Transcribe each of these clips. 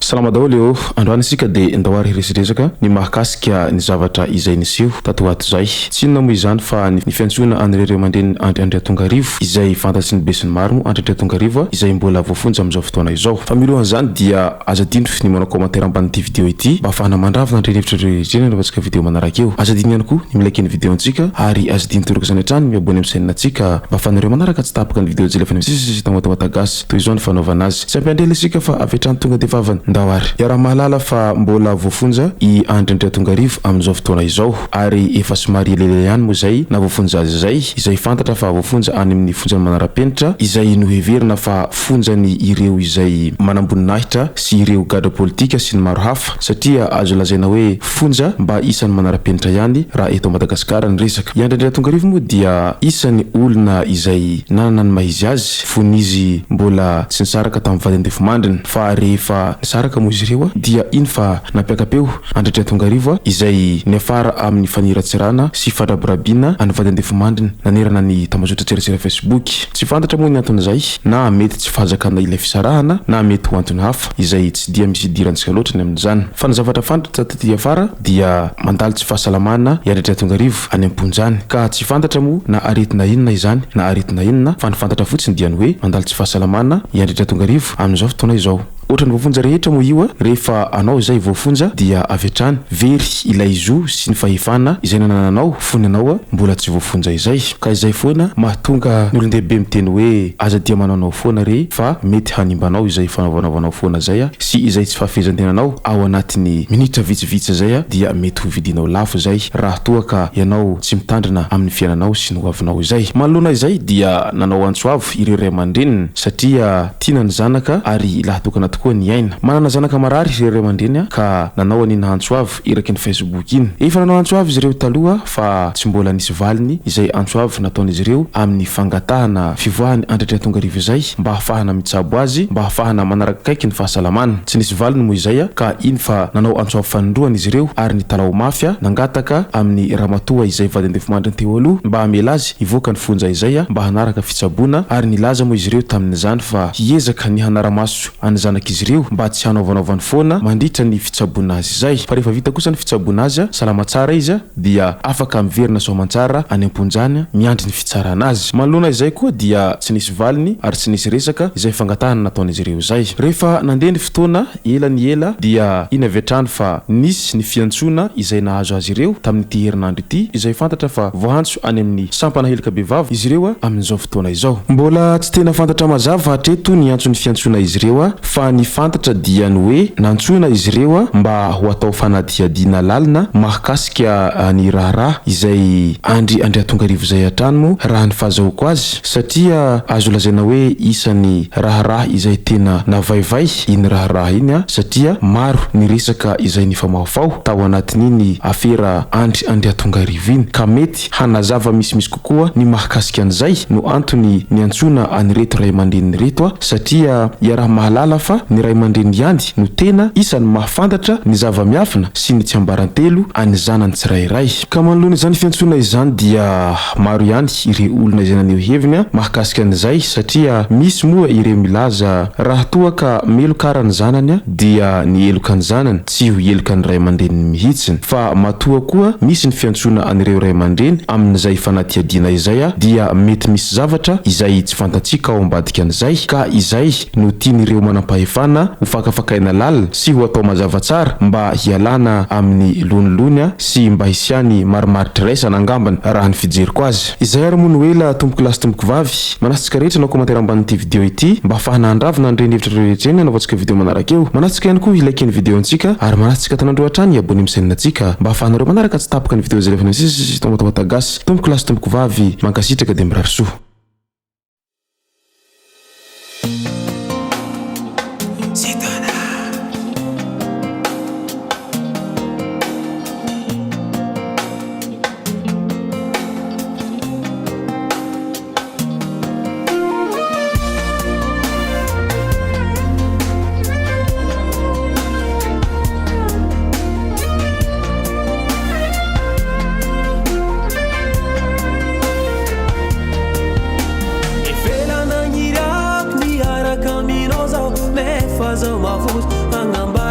Salama daholo ô! Androany isika dia ndao ary hiresidresaka ny mahakasika ny zavatra izay niseho tato ho ato izay. Tsy inona moa izany fa ny fiantsoana an'ireo ray aman-drenin'i Andry Andriatongarivo izay fantatry ny besinimaro moa Andry Andriatongarivo izay mbola voafonja amin'izao fotoana izao. Fa milohan'izany dia aza adino ny manao commentaire ambanin'ity vidéo ity mba ahafahana mandravona an'ireny hevitra ireo rehetra ireny anaovantsika vidéo manaraka eo. Aza adino ihany koa ny mi-like ny vidéo antsika ary aza adino toraka izany hatrany ny mi-abonner amin'ny chaîne antsika mba ahafahanareo manaraka tsy tapaka ny vidéo jelefany amin'ny sisa sisa Tamatawata Gasy. Toy izao ny fanaovana azy. Tsy ampiandry ela isika fa avy hatrany tonga dia vavany. Ndao ary. Iaraha-mahalala fa mbola voafonja i Andry Andriatongarivo amin'izao fotoana izao. Ary efa somary elaela ihany moa izay nahavoafonja azy izay, izay fantatra fa voafonja any amin'ny fonjan'i Manara-penitra, izay noheverina fa fonjan'ny ireo izay manamboninahitra sy ireo gadra politika sy ny maro hafa, satria azo lazaina hoe fonja mba isan'ny manara-penitra ihany raha eto Madagasikara ny resaka. I Andry Andriatongarivo moa dia isan'ny olona izay nanana ny maha izy azy fony izy mbola tsy nisaraka tamin'ny vady andefimandriny fa rehefa nisaraka moa izy ireo dia iny fa nampiaka-peo Andry Andriatongarivo izay niafara amin'ny faniratsirana sy fandrabirabiana an'ny vady andefimandriny nanerana ny tambazotran-tserasera Facebook. Tsy fantatra moa ny anton'izay na mety tsy fahazakana ilay fisarahana na mety ho antony hafa izay tsy dia misy idirantsika loatra ny amin'izany fa ny zavatra fantatra taty afara dia mandalo tsy fahasalamana i Andriatongarivo any am-ponja any ka tsy fantatra moa na aretina inona izany na aretina inona fa ny fantatra fotsiny dia ny hoe mandalo tsy fahasalamana i Andriatongarivo amin'izao fotoana izao. Ohatran'ny voafonja rehetra moa io rehefa anao izay voafonja dia avy hatrany very ilay zo sy ny fahefana izay nanananao fony anao mbola tsy voafonja izay. Ka izay foana mahatonga ny olon-dehibe miteny hoe aza dia manaonao foana re fa mety hanimba anao izay fanaovanaovanao foana izay sy izay tsy fahafehezan-tenanao ao anatin'ny minitra vitsivitsy izay dia mety ho vidinao lafo izay raha toa ka ianao tsy mitandrina amin'ny fiainanao sy ny hoavinao izay. Manoloana izay dia nanao antso avo ireo ray aman-dreniny satria tiana ny zanaka ary lahatokana tokoa ny aina. Manana zanaka marary ireo ray aman-dreny ka nanao an'iny antso avo eraky ny Facebook iny. Efa nanao antso avo izy ireo taloha fa tsy mbola nisy valiny izay antso avo nataon'izy ireo amin'ny fangatahana fivoahany Andriatriatongarivo izay mba hahafahana mitsabo azy mba hahafahana manaraka akaiky ny fahasalamany. Tsy nisy valiny moa izay ka iny fa nanao antso avo fanindroany izy ireo ary nitalaho mafy nangataka amin'ny ramatoa izay vady andefimandriny teo aloha mba hamela azy hivoaka ny fonja izay mba hanaraka fitsaboana ary nilaza moa izy ireo tamin'izany fa hiezaka ny hanara-maso an'ny zanak'izy ireo mba tsy hanaovanaovany foana mandritra ny fitsaboana azy izay fa rehefa vita kosa ny fitsaboana azy salama tsara izy dia afaka miverina soamantsara any am-ponja any miandry ny fitsarana azy. Manoloana izay koa dia tsy nisy valiny ary tsy nisy resaka izay fangatahana nataon'izy ireo izay. Rehefa nandeha ny fotoana, ela ny ela, dia iny avy hatrany fa nisy ny fiantsoana izay nahazo azy ireo tamin'ity herinandro ity izay fantatra fa voaantso any amin'ny sampana heloka bevava izy ireo amin'izao fotoana izao. Mbola tsy tena fantatra mazava hatreto ny antson'ny fiantsoana izy ireo fa ny fantatra dia ny hoe nantsoina izy ireo mba ho atao fanadihadiana lalina mahakasika ny raharaha izay Andry Andriatongarivo izay hatrany moa raha ny fahazahoako azy satria azo lazaina hoe isan'ny raharaha izay tena navaivay iny raharaha iny satria maro ny resaka izay nifamahofaho tao anatin'iny afera Andry Andriatongarivo iny ka mety hanazava misimisy kokoa ny mahakasika an'izay no antony niantsoana an'ireto ray aman-dreniny ireto satria iaraha-mahalala fa ny ray aman-dreny ihany no tena isan'ny mahafantatra ny zava-miafina sy ny tsiambarantelo an'ny zanany tsirairay. Ka manoloana izany fiantsoana izany dia maro ihany ireo olona izay naneho heviny mahakasika an'izay satria misy moa ireo milaza raha toa ka meloka ara ny zanany dia ny heloka ny zanany tsy ho heloka ny ray aman-dreniny mihitsy fa matoa koa misy ny fiantsoana an'ireo ray aman-dreny amin'izay fanadihadiana izay dia mety misy zavatra izay tsy fantatsika ao ambadika an'izay ka izay no tian'ireo manampahefana ho fakafakaina lalina sy ho atao mazava tsara mba hialana amin'ny lonilony sy mba hisiany marimaritra-iraisana angambany raha ny fijeriko azy. Izay ary moa no ela tompoko lahy sy tompoko vavy. Manasa antsika rehetra hanao commentaire ambanin'ity video ity mba hahafahana handravona an'ireny hevitra ireo rehetra ireny hanaovantsika video manaraka eo. Manasa antsika ihany koa hi-like ny video antsika ary manasa antsika tanandroa hatrany hi-abonner amin'ny chaîne antsika mba hahafahanareo manaraka tsy tapaka ny video izay alefanay sisa sisa Tomatomata gasy. Tompoko lahy sy tompoko vavy, mankasitraka dia mirary soa.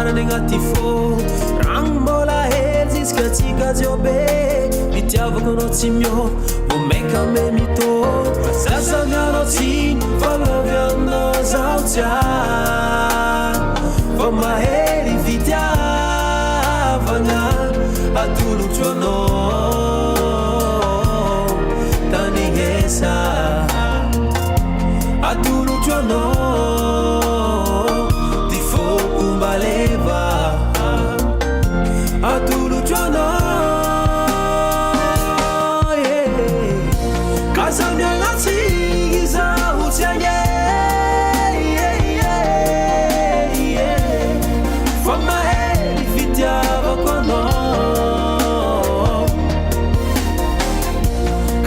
farany agnaty fô. Ragno mbola hely jusqu'à tsika jiobe. Itiavako anao tsy miô, vao maika me mitô. Zaza mianao tsiny fa lovy aminao zaho tia. Fa mahery fitiavagna atolotro anao. Tandrignesa atolotro anao. Ty foko mbaleva atolotro anao. Yeah. Ka za miagnatsy zaho tsy agny. Fa mahery fitiavako anao.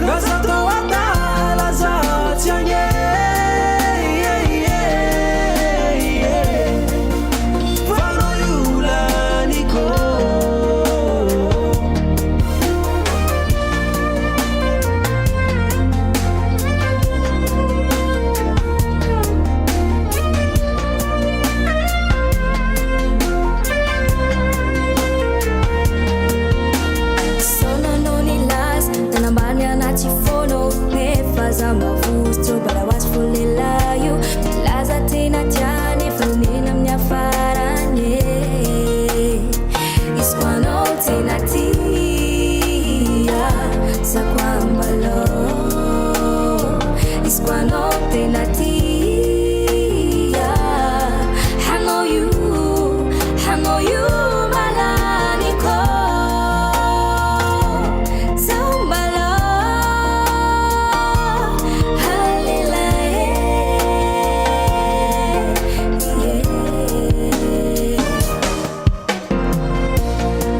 Ka za atao adala za tsy agny. Fa anao io laniko. Saonanao nilaza nanambany anaty fono nefa za mavosotro bala ho azy fo lehilahy io milaza tena tia nefa nena amin'ny afarany e. Izy ko anao tena tia za koa mbalô. Izy ko anao tena tia hanao io, hanao io malaniko. Zaho mbalô halelahy.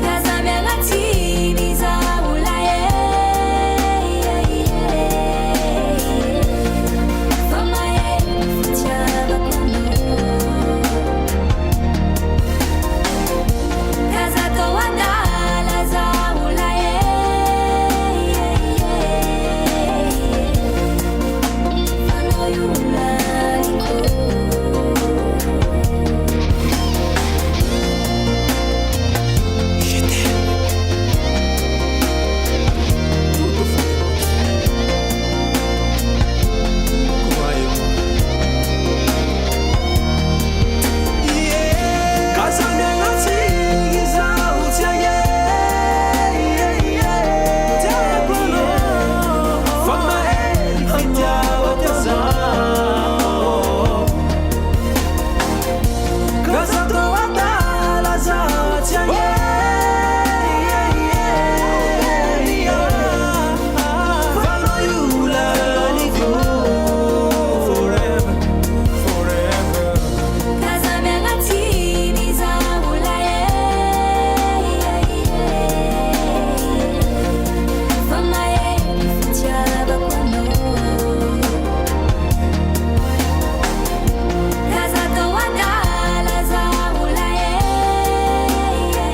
Ka za miagnatsiny zaho lahy e. Fa mahery fitiavako anao. Ka za atao adala zaho lahy e. Fa anao io laniko. Je t'aime. Tout au fond de mon cœur. Croyez-moi. Yeah. Ka za miagnatsy zaho tsy agny. Tiako anao. Fa mahery fitiavako anao. Ka za atao adala zaho tsy agny. Fa anao io laniko. Forever, forever. Ka za miagnatsiny zaho lahy e. Fa mahery fitiavako anao. Ka za atao adala zaho lahy e.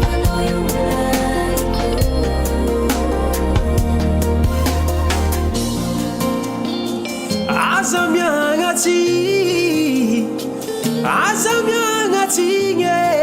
Fa anao io laniko. Aza miagnatsy, aza miagnatsy e.